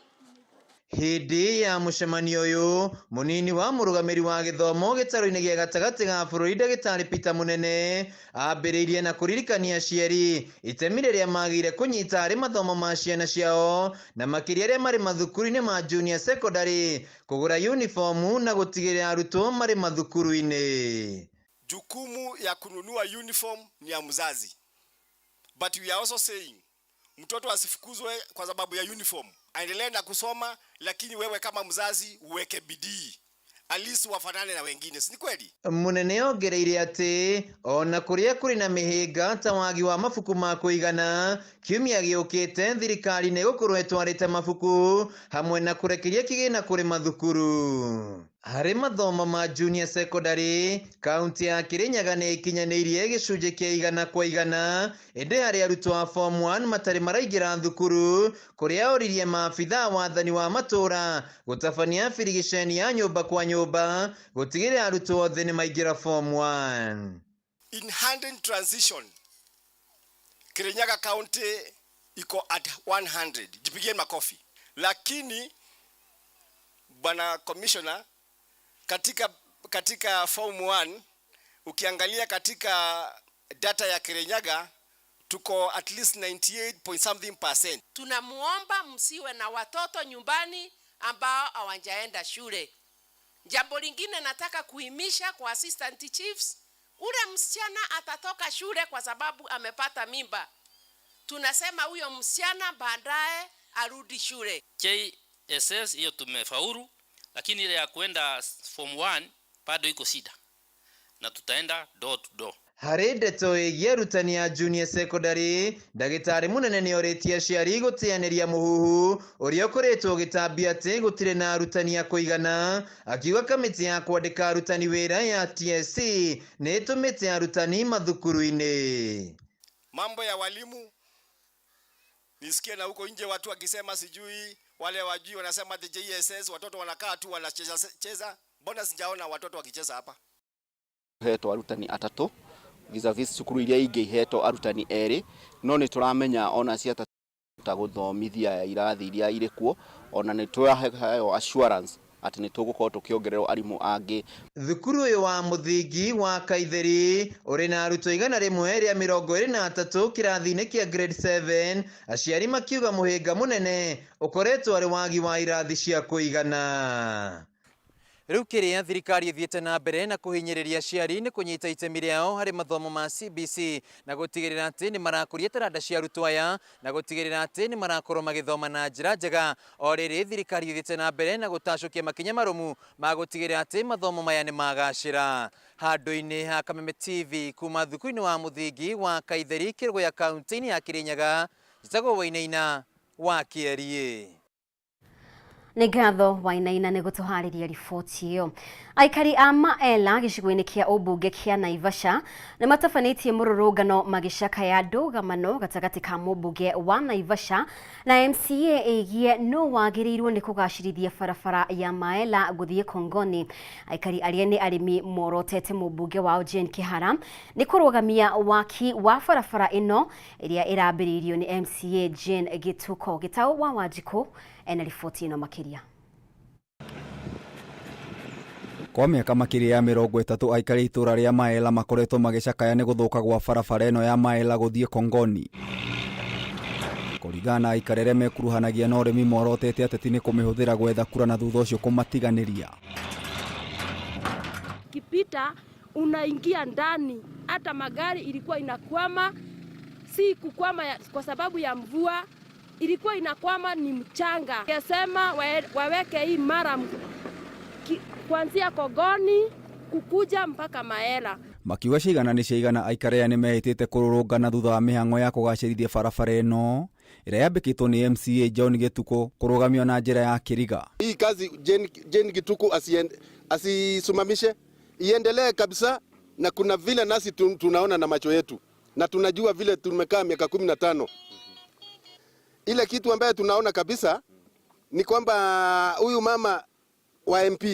Hĩndĩ ya mũcemanio ũyũ, mũnini wa mũrũgamĩri wa gĩthomo gĩtarũ-inĩ gĩa gatagatĩ ga bũrũri ndagĩtarĩ Peter Mũnene ambĩrĩirie na kũririkania aciari itemi rĩrĩa magĩrĩire kũnyita harĩ mathomo ma ciana ciao na makĩria arĩa marĩ mathukuru-inĩ ma junior secondary kũgũra uniformu na gũtigĩrĩra arutwo marĩ mathukuru-inĩ. Jukumu ya kununua uniform ni ya mzazi, but we are also saying mtoto asifukuzwe kwa sababu ya uniform, aendelee na kusoma, lakini wewe kama mzazi uweke bidii at least wafanane na wengine, si ni kweli? Munene ongereire atĩ ona kũrĩa kũrĩ na mĩhĩnga ta wagi wa mabuku ma kũigana, kiumia gĩũkĩte thirikari nĩ ĩgũkorwo ĩtwarĩte mabuku hamwe na kũrekeria kĩgĩna kũrĩ mathukuru. Harĩ mathomo ma junior secondary, kaunti ya Kirinyaga nĩ ĩkinyanĩirie gĩcunjĩ kĩa 100% ĩndĩ harĩ arutwo a form 1 matarĩ maraingĩra thukuru, kũrĩa oririe maabitha wathani wa matũũra gũtabania birigiceni ya nyũmba kwa nyũmba gũtigĩrĩra arutwo othe nĩ maingĩra form 1. In handling transition, Kirinyaga County iko at 100. Jipigie makofi. Lakini bwana commissioner, katika form 1 ukiangalia katika data ya Kirinyaga tuko at least 98 point something percent. Tunamuomba msiwe na watoto nyumbani ambao hawajaenda shule. Jambo lingine nataka kuhimisha kwa assistant chiefs, ule msichana atatoka shule kwa sababu amepata mimba, tunasema huyo msichana baadaye arudi shule. JSS hiyo tumefaulu, lakini ile ya kwenda form 1 bado iko shida na tutaenda door to door. Harĩ ndeto ĩgiĩ arutani a junior secondary, ndagĩtarĩ mũnene nĩorĩtie aciari gũteanĩria mũhuhu ũrĩa ũkoretwo ũgĩtambia atĩ gũtirĩ na arutani a kũigana, akiuga kamĩtĩ ya kwandĩka arutani wĩra ya TSC nĩ ĩtũmĩte arutani mathukuru-inĩ. Mambo ya walimu nisikie na huko nje watu wakisema sijui, wale wajui wanasema the JSS watoto wanakaa tu wanacheza cheza. Mbona sijaona watoto wakicheza hapa? Hetwo arutani atatu vis-a-vis cukuru iria ingĩ ihetwo arutani erĩ, no nĩ tũramenya ona ciata gũthomithia irathi iria irĩ kuo, ona nĩ tũraheo assurance atĩ nĩ tũgũkorwo tũkĩongererwo arimũ angĩ. Thukuru ũyũ wa mũthingi wa Kaitheri ũrĩ na arutwo 123 kĩrathi-inĩ kĩa grade 7, aciari makiuga mũhĩnga mũnene ũkoretwo arĩ wagi wa irathi cia kũigana. Rĩu kĩrĩa thirikari ĩthiĩte na mbere na kũhinyĩrĩria aciari nĩ kũnyita itemi rĩao harĩ mathomo ma CBC na gũtigĩrĩra atĩ nĩ marakũria taranda cia arutwo aya na gũtigĩrĩra atĩ nĩ marakorwo magĩthoma na njĩra njega. O rĩrĩ thirikari ĩthiĩte na mbere na gũtacũkia makinya marũmu ma gũtigĩrĩra atĩ mathomo maya nĩ magacĩra. Handũ-inĩ ha Kameme TV kuma thukuru-inĩ wa mũthingi wa Kaitheri Kĩrũgũya kaunti-inĩ ya Kĩrĩnyaga, njĩtagwo Wainaina wa Kĩeriĩ. Nĩ ngatho Wainaina nĩ gũtũharĩria riboti ĩyo. Aikari a Maela gĩcigo-inĩ kĩa ũmbunge kĩa Naivasha nĩ matabanĩtie mũrũrũngano magĩcakaya ndũgamano gatagatĩ ka mũmbunge wa Naivasha na MCA ĩgiĩ nũ wagĩrĩirwo nĩ kũgacĩrithia barabara ya Maela gũthiĩ Kongoni. Aikari arĩa nĩ arĩmi morotete mũmbunge wao Jane Kihara nĩ kũrũgamia waki wa barabara ĩno ĩrĩa ĩrambĩrĩirio nĩ MCA Jane Gĩtuko. Gĩtaũ wa Wanjikũ ena riboti ĩno makĩria. Kwa mĩaka makĩria ya 30 aikari itũra rĩa Maela makoretwo magĩcakaya nĩ gũthũka gwa barabara ĩno ya Maela gũthiĩ Kongoni. Kũringana na aikari arĩa mekuruhanagia na ũrĩmi morotete ateti nĩ kũmĩhũthĩra gwetha kura na thutha ũcio kũmatiganĩria. Kipita unaingia ndani, hata magari ilikuwa inakwama, si kukwama kwa sababu ya mvua, ilikuwa inakwama ni mchanga. Yasema waweke hii mara kuanzia Kogoni kukuja mpaka Maela. Makiuga cigana nĩ ciaigana aikari aya nĩ mehĩtĩte kũrũrũngana thutha wa mĩhang'o ya kũgacĩrithia barabara ĩno ĩrĩa yambĩkĩtwo nĩ MCA John Gĩtukũ kũrũgamio na njĩra ya kĩriga. Hii kazi Jane Gituku asisimamishe, iendelee kabisa, na kuna vile nasi tunaona na macho yetu na tunajua vile tumekaa miaka 15. Ile kitu ambayo tunaona kabisa ni kwamba huyu mama wa MP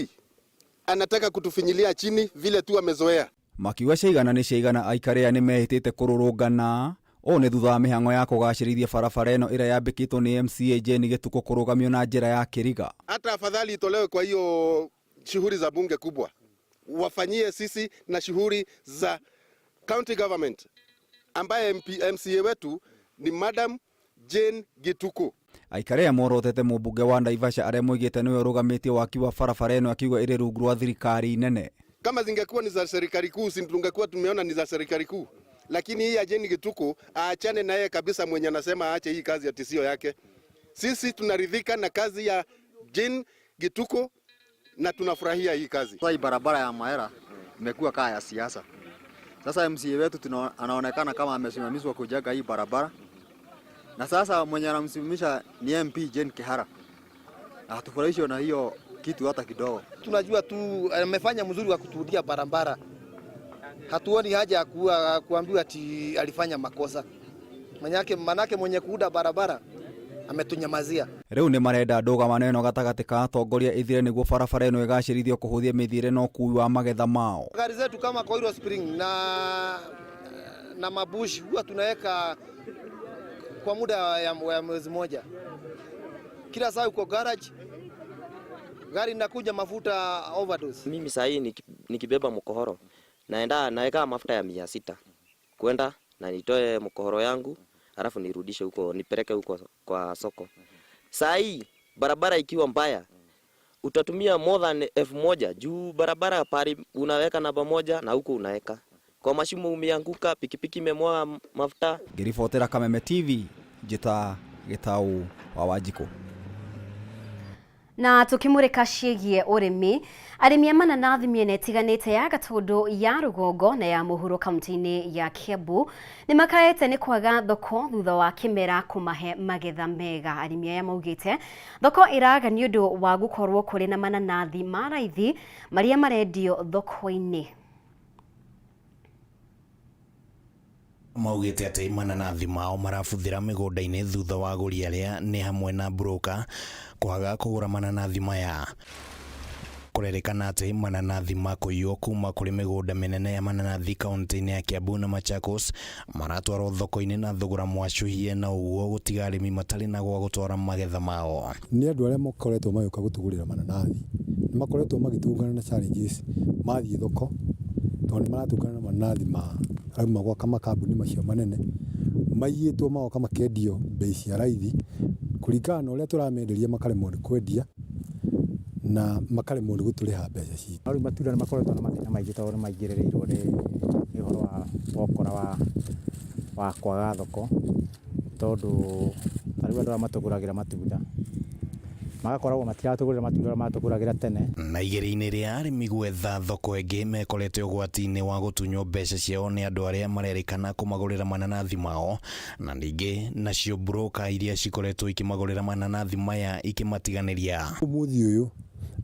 anataka kutufinyilia chini vile tu amezoea. Makiuga cigana nĩ ciaigana aikari aya nĩ mehĩtĩte kũrũrũngana ũũ nĩ thutha wa mĩhang'o ya kũgacĩrithia barabara ĩno ĩrĩa yambĩkĩtwo nĩ MCA Jane Gĩtukũ kũrũgamio na njĩra ya kĩriga. Hata afadhali itolewe kwa hiyo shughuli za bunge kubwa, wafanyie sisi na shughuli za county government ambaye MCA wetu ni Madam Jane Gituku. Aikari aya morotete mũmbunge wa Naivasha arĩa moigĩte nĩwe ũrũgamĩtie waki wa barabara ĩno akiuga ĩrĩ rungu rwa thirikari nene. Kama zingekuwa ni za serikali kuu, si tungekuwa tumeona ni za serikali kuu. Lakini hii ya Jane Gituku aachane na yeye kabisa, mwenye anasema aache hii kazi ya tisio yake. Sisi tunaridhika na kazi ya Jane Gituku na tunafurahia hii kazi. Sasa hii barabara ya Maela imekuwa kaa ya siasa. Sasa MCA wetu anaonekana kama amesimamishwa kujenga hii barabara. Na sasa mwenye anamsimamisha ni MP Jane Kihara. Na hatufurahishwi na hiyo kitu hata kidogo. Tunajua tu amefanya mzuri wa kuturudia barabara. Hatuoni haja ya kuambiwa ati alifanya makosa. Manake mwenye kuuda barabara ametunyamazia. Rĩu nĩ marenda ndũgamano ĩno gatagatĩ ka atongoria ĩthire nĩguo barabara ĩno ĩgacĩrithio kũhũthia mĩthiĩre na ũkuui wa magetha mao. Gari zetu kama Koiro Spring na mabushi huwa tunaweka kwa muda ya mwezi moja. Kila saa uko garage, gari inakuja mafuta overdose. Mimi saa hii nikibeba mkohoro naenda naweka mafuta ya 600 kwenda na nitoe mkohoro yangu alafu nirudishe huko nipeleke huko kwa soko. Saa hii barabara ikiwa mbaya Utatumia more than 1000 juu barabara pari unaweka namba moja na huko unaweka kwa mashimo, umeanguka, pikipiki imemwaga mafuta. Ngĩribotera Kameme TV njĩta Gĩtaũ wa Wanjikũ. Na tukimurika ciĩgiĩ ũrĩmi, arĩmi a mananathi mĩena ĩtiganĩte ya Gatũndũ ya rũgongo na ya mũhuro kaunti-inĩ ya Kiambu nĩ makaĩte nĩ kwaga thoko thutha wa kĩmera kũmahe magetha mega. Arĩmi aya maugĩte thoko ĩraga nĩ ũndũ wa gũkorwo kũrĩ na mananathi ma raithi marĩa marendio thoko-inĩ. Maugĩte atĩ mananathi mao marabuthĩra mĩgũnda-inĩ thutha wa agũri arĩa nĩ hamwe na broker kwaga kũgũra mananathi maya. Kũrerĩkana atĩ mananathi ma kũiywo kuma kũrĩ mĩgũnda mĩnene ya mananathi kaunti-inĩ ya Kiambu na Machakos maratwarwo thoko-inĩ na thogora mwacũhie na ũguo gũtiga arĩmi matarĩ na gwa gũtwara magetha mao. Nĩ andũ arĩa makoretwo magĩũka gũtũgũrĩra mananathi nĩ makoretwo magĩtũngana na challenges mathiĩ thoko, tondũ nĩ maratũngana na mananathi ma rauma gwaka makambuni macio manene maiyĩtwo magoka makendio mbei cia raithi kũringana na ũrĩa tũramenderia, makaremwo nĩ kwendia na makaremwo nĩ gũtũrĩha mbeca citũ. Rĩu matunda nĩ makoretwo na mathĩna maingĩ tondũ nĩ maingĩrĩrĩirwo nĩ ũhoro wa ũkora wa kwaga thoko, tondũ ta rĩu andũ arĩa matũgũragĩra matunda magakoragwo matiratũgũrĩra matunda ũrĩa matũgũragĩra tene. Na igeria-inĩ rĩa arĩmi gwetha thoko ĩngĩ, mekorete ũgwati-inĩ wa gũtunywo mbeca ciao nĩ andũ arĩa marerĩkana kũmagũrĩra mananathi mao, na ningĩ nacio broker iria cikoretwo ikĩmagũrĩra mananathi maya ikĩmatiganĩria. Ũmũthĩ ũyũ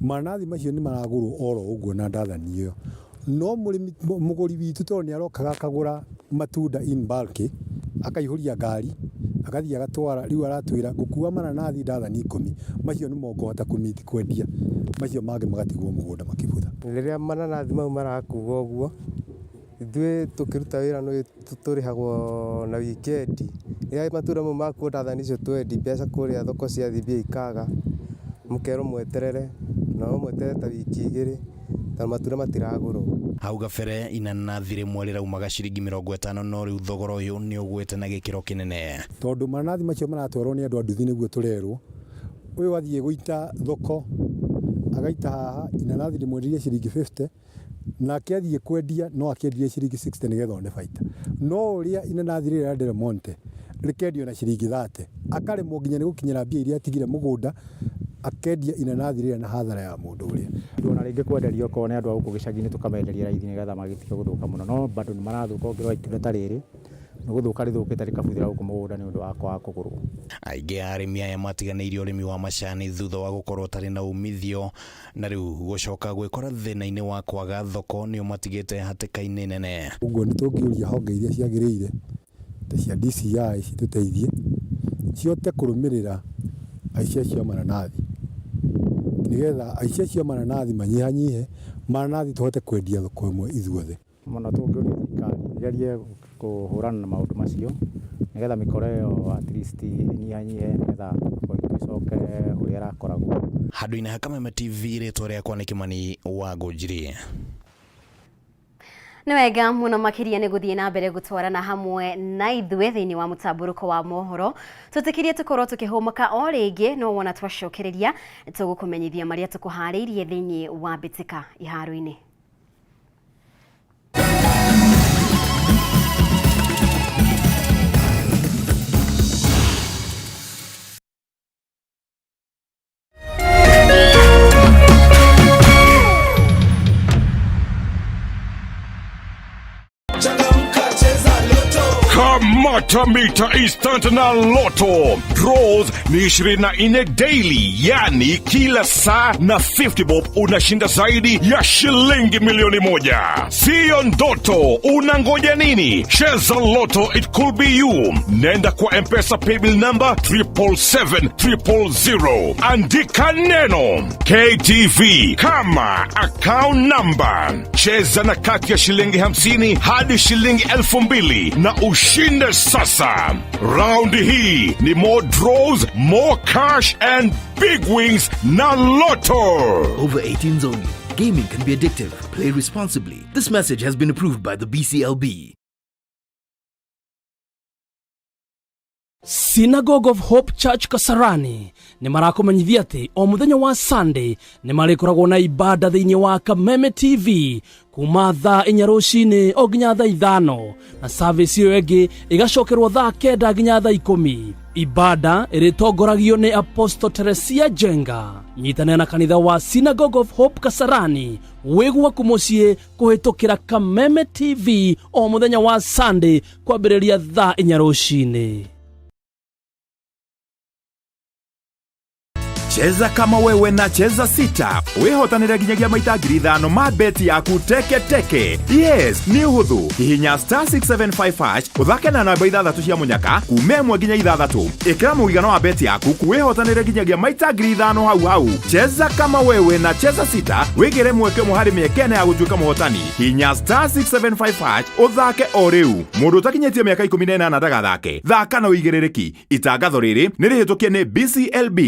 mananathi macio nĩ maragũrwo oro ũguo na ndathani ĩyo, no mũrĩmi mũgũri witũ tondũ nĩ arokaga akagũra matunda in bulk, akaihũria ngari agathiĩ agatwara, rĩu aratwĩra ngũkua mananathi ndathani 10, macio nĩmo ngũhota kũmiti kwendia, macio mangĩ magatigwo mũgũnda makĩbutha. Rĩrĩa mananathi mau marakuo ũguo, ithuĩ tũkĩruta wĩra nĩ tũrĩhagwo na wikendi. Rĩrĩa matunda mau makuo ndathani icio twendi, mbeca kũrĩa thoko ciathiĩ mbia ikaga, mũkerwo mweterere, na no mweterere ta wiki 2 tondũ matunda matiragũrwo. Hau gabere inanathi rĩmwe rĩraumaga ciringi 50, no rĩu thogora ũyũ nĩ ũgwĩte na gĩkĩro kĩnene. Tondũ mananathi macio maratwarwo nĩ andũ a nduthi nĩguo tũrerwo, ũyũ athiĩ gũita thoko agaita haha inanathi rĩmwenderie ciringi 50, nake athiĩ kwendia no akĩendirie ciringi 60 nĩgetha one baita, no ũrĩa inanathi rĩrĩa rĩa Del Monte rĩkendio na ciringi 30, akaremwo nginya nĩ gũkinyĩra mbia iria atigire mũgũnda, akendia inanathi rĩrĩa na hathara ya mũndũ ũrĩa. Ona rĩngĩ kwenderio okorwo nĩ andũ a gũkũ gĩcagi-inĩ tũkamenderia raithi nĩgetha magĩtige gũthũka mũno, no bado nĩ marathũka. Ũngĩrora itunda ta rĩrĩ nĩ gũthũka rĩthũkĩte rĩkabuthĩra gũkũ mũgũnda nĩ ũndũ wa kwaga kũgũrwo. Aingĩ a arĩmi aya matiganĩirie ũrĩmi wa macani thutha wa gũkorwo ũtarĩ na umithio, na rĩu gũcoka gwĩkora thĩna-inĩ wa kwaga thoko nĩ ũmatigĩte hatĩka-inĩ nene. Ũguo nĩ tũngĩũria honge iria ciagĩrĩire ta cia DCI citũteithie cihote kũrũmĩrĩra aici acio a mananathi, nĩgetha aici acio a mananathi manyihanyihe mananathi tũhote kwendia thoko ĩmwe ithuothe. Mũno tũngĩũria thirikari ĩgerie kũhũrana na maũndũ macio nĩgetha mĩkora ĩyo at least ĩnyihanyihe, nĩgetha thoko itũ ĩcoke ũrĩa ĩrakoragwo. Handũ-inĩ ha Kameme TV, rĩtwa rĩakwa nĩ Kĩmani wa Ngũnjiri. Nĩ wega mũno makĩria nĩ gũthiĩ na mbere gũtwarana hamwe na ithuĩ thĩinĩ wa mũtambũrũko wa mohoro. Tũtĩkĩrie tũkorwo tũkĩhũmũka o rĩngĩ, no wona twacokereria tũgũkũmenyithia marĩa tũkũharĩirie thĩinĩ wa mbĩtĩka iharo-inĩ. Kamata mita instant na Lotto. Draws ni 24 daily, yani kila saa na 50 bob unashinda zaidi ya shilingi milioni 1. Siyo ndoto, unangoja nini? Cheza Lotto, it could be you. Nenda kwa M-Pesa paybill number 777 000. Andika neno KTV kama account number. Cheza na kati ya shilingi 50 hadi shilingi 2000 na ushinde sasa. Raundi hii ni more draws, more cash and big wins na Lotto. Over 18s only. Gaming can be addictive. Play responsibly. This message has been approved by the BCLB. Synagogue of Hope Church Kasarani nĩ marakũmenyithia atĩ o mũthenya wa Sunday nĩ marĩkoragwo na ibada thĩinĩ wa Kameme TV kuma thaa 4 rũcinĩ o nginya thaa 5, na service ĩyo ĩngĩ ĩgacokerwo thaa 9 nginya thaa 10. Ibada ĩrĩtongoragio nĩ Apostle Teresia Jenga. Nyitanĩra na kanitha wa Synagogue of Hope Kasarani wĩ gwaku mũciĩ kũhĩtũkĩra Kameme TV o mũthenya wa Sunday kwambĩrĩria thaa 4 rũcinĩ. Cheza kama wewe na Cheza Sita wihotanire nginyagia maita 5,000 ma beti yaku teke teke. Yes, nĩ ũhũthũ. Hihinya star 675 hash ũthake na namba 6 cia mũnyaka kuma 1 nginya 6. Ĩkĩra mũigana wa beti yaku wihotanire nginyagia maita 5,000 hau hau. Cheza kama wewe na Cheza Sita wĩgĩre mweke ũmwe harĩ mĩeke ĩna ya gũtuĩka mũhotani. Hihinya star 675 hash ũthake o rĩu. Mũndũ ũtakinyĩtie mĩaka 18 ndagathake. Thaka na ũigĩrĩrĩki. Itangatho rĩrĩ nĩ rĩhĩtũkie nĩ BCLB.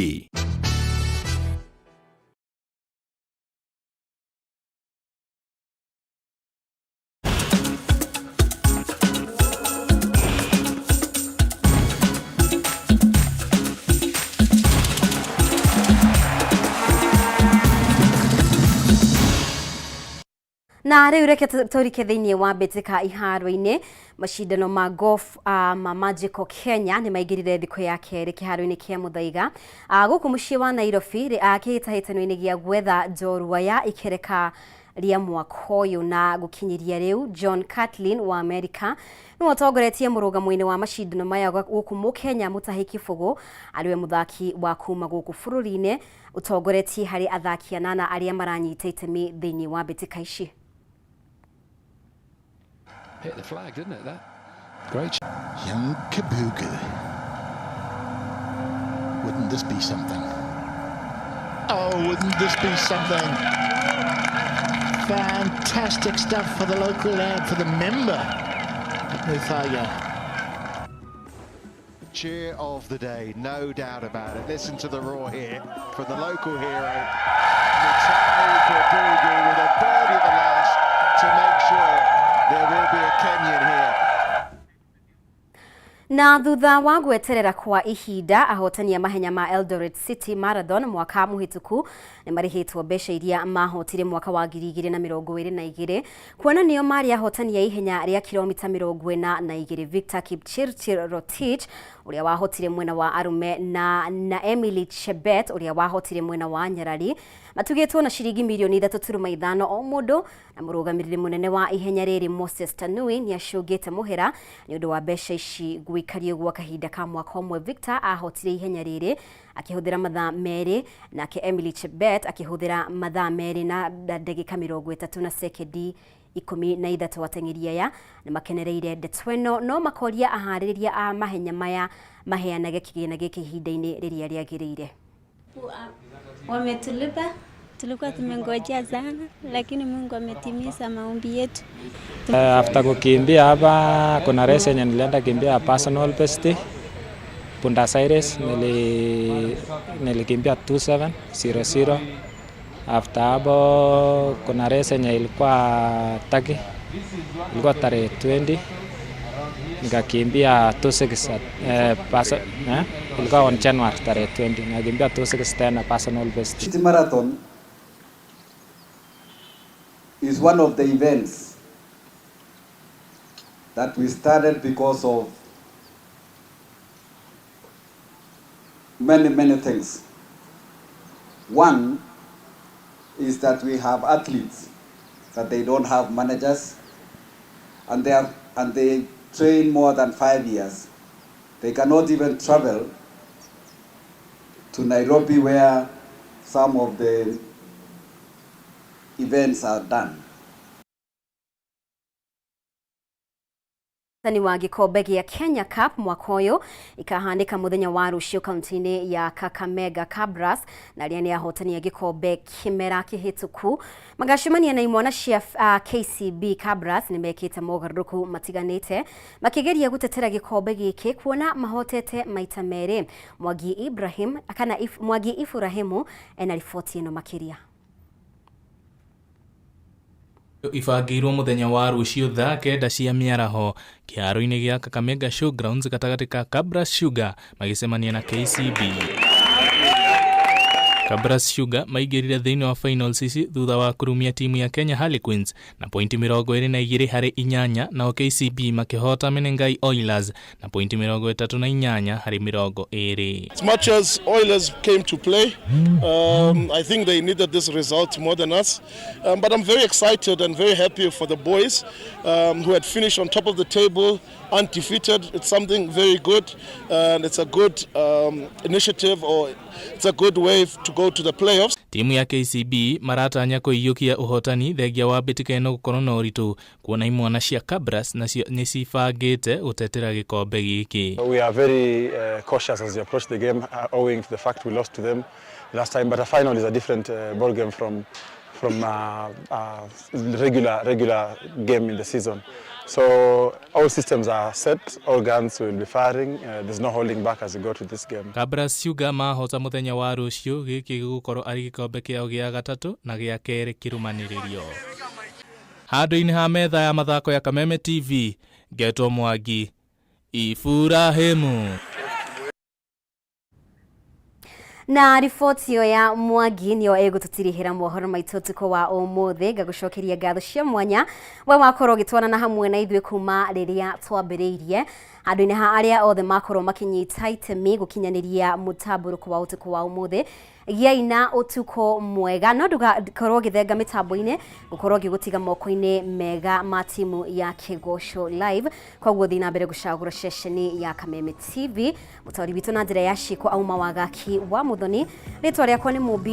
Na rĩu reke tũrike thĩinĩ wa mbĩtĩka iharo-inĩ. Macindano ma golf ma Magical Kenya nĩ maingĩrire thikũ ya kerĩ kĩharo-inĩ kĩa Muthaiga gũkũ mũciĩ wa Nairobi, kĩhĩtahĩtano-inĩ gĩa gwetha njorua ya ikereka rĩa mwaka ũyũ. Na gũkinyĩria rĩu John Catlin wa America nĩwe ũtongoretie mũrũgamo-inĩ wa macindano maya gũkũ mũkenya Mutahi Kĩbũgũ arĩwe mũthaki wa kuma gũkũ bũrũri-inĩ ũtongoretie harĩ athaki 8 arĩa maranyita itemi thĩinĩ wa mbĩtĩka ici. Hit the flag, didn't it? That great. Young Kabugu. Wouldn't this be something? Oh, wouldn't this be something? Fantastic stuff for the local lad, for the member at Muthaiga. Cheer of the day, no doubt about it. Listen to the roar here from the local hero, Mutahi Kabugu, with a birdie at the last to make sure there will be a Kenyan here. Na thutha wa gweterera kwa ihinda, ahotani a mahenya ma Eldoret City Marathon mwaka mũhĩtũku nĩ marĩhĩtwo mbeca iria mahotire mwaka wa 2022, kuona nĩo marĩ ahotani a ihenya rĩa kilomita 42. Victor Kipchirchir Rotich ũrĩa wahotire mwena wa arume na Emily Chebet ũrĩa wahotire mwena wa nyarari matugĩtwo na ciringi mirioni 3.5 o mũndũ. Na mũrũgamĩrĩri mũnene wa ihenya rĩrĩ Moses Tanui nĩ acũngĩte mũhera nĩ ũndũ wa mbeca ici gwĩkario gwa kahinda ka mwaka ũmwe. Victor ahotire ihenya rĩrĩ akĩhũthĩra mathaa 2, nake Emily Chebet akĩhũthĩra mathaa 2 na ndagĩka 30 na sekendi 13. Ateng'eri aya nĩ makenereire ndeto ĩno no makoria aharĩrĩria a mahenya maya maheanage kĩgĩna gĩkĩ ihinda-inĩ rĩrĩa rĩagĩrĩire. Wametulipa, tulikuwa tumengojea sana, lakini Mungu ametimiza maombi yetu. After kukimbia hapa kuna race yenye nilienda kimbia personal best Punda Cyrus, nilikimbia 2700. After hapo kuna race yenye ilikuwa Turkey, ilikuwa tarehe 20, nikakimbia 26, ilikuwa on January tarehe 20, nikakimbia 26 tena personal best. City Marathon is one of the events that we started because of many, many things. One is that we have athletes that they don't have managers, and they train more than 5 years. They cannot even travel to Nairobi where some of the events are done. Ni wa gikombe gĩa Kenya Cup mwaka ũyũ ikahanĩka mũthenya wa rũciũ kaunti-inĩ ya Kakamega. Kabras na arĩa nĩ ahotani a gĩkombe kĩmera kĩhĩtũku magacemania na imwana cia KCB. Kabras nĩ mekĩte mogarũrũku matiganĩte makĩgeria gũtetera gĩkombe gĩkĩ kuona mahotete maita merĩ. Mwangi Ibrahim kana Mwangi Ibrahimu ena riboti ĩno makĩria. Ibangĩirwo mũthenya wa rũciũ thaa 9 cia mĩaraho kĩharo-inĩ gĩa Kakamega Showgrounds gatagatĩ ka Kabras Sugar magĩcemania na KCB. Kabras Sugar maingĩrire thĩinĩ wa finals ici thutha wa kũrumia timu ya Kenya Harlequins na pointi 22 harĩ 8, nao KCB makĩhota Menengai Oilers na pointi 38 harĩ 20. As much as Oilers came to play, I think they needed this result more than us. But I'm very excited and very happy for the boys who had finished on top of the table, undefeated. It's something very good, and it's a good initiative, or it's a good way to go to the playoffs. Timu ya KCB maratanya kũiyũkia ũhotani thengia wa mbĩtĩka ĩno gũkorwo na ũritũ kuona imwana cia Kabras nacio nĩ cibangĩte gũtetera gĩkombe gĩkĩ. We are very cautious as we approach the game, owing to the fact we lost to them last time. But a final is a different ball game from regular game in the season. So all systems are set, all guns will be firing. There's no holding back as we go to this game. Kabras Sugar mahota mũthenya wa rũciũ, gĩkĩ gĩgũkorwo arĩ gĩkombe kĩao gĩa gatatũ na gĩa kerĩ kĩrũmanĩrĩrio. Handũ-inĩ ha metha ya mathako ya Kameme TV, ngetwo Mwangi Iburahimu. Na riboti ĩyo ya Mwangi nĩyo ĩgũtũtirihĩra mohoro maitũ ũtukũ wa ũmũthĩ. Ngagũcokeria ngatho cia mwanya we wakorwo ũgĩtwarana hamwe na ithuĩ kuma rĩrĩa twambĩrĩirie. Handũ-inĩ ha arĩa othe makorwo makĩnyita itemi gũkinyanĩria mũtambũrũko wa ũtukũ wa ũmũthĩ, gĩai na ũtukũ mwega, no ndũgakorwo ũgĩthenga mĩtambo-inĩ, gũkorwo ngĩgũtiga moko-inĩ mega ma timu ya Kĩgoco Live. Koguo thiĩ na mbere gũcagũra ceceni ya Kameme TV. Mũtaũri witũ na njĩra ya ciĩko auma Wagaki wa Mũthoni, rĩtwa rĩakwa nĩ Mũmbi.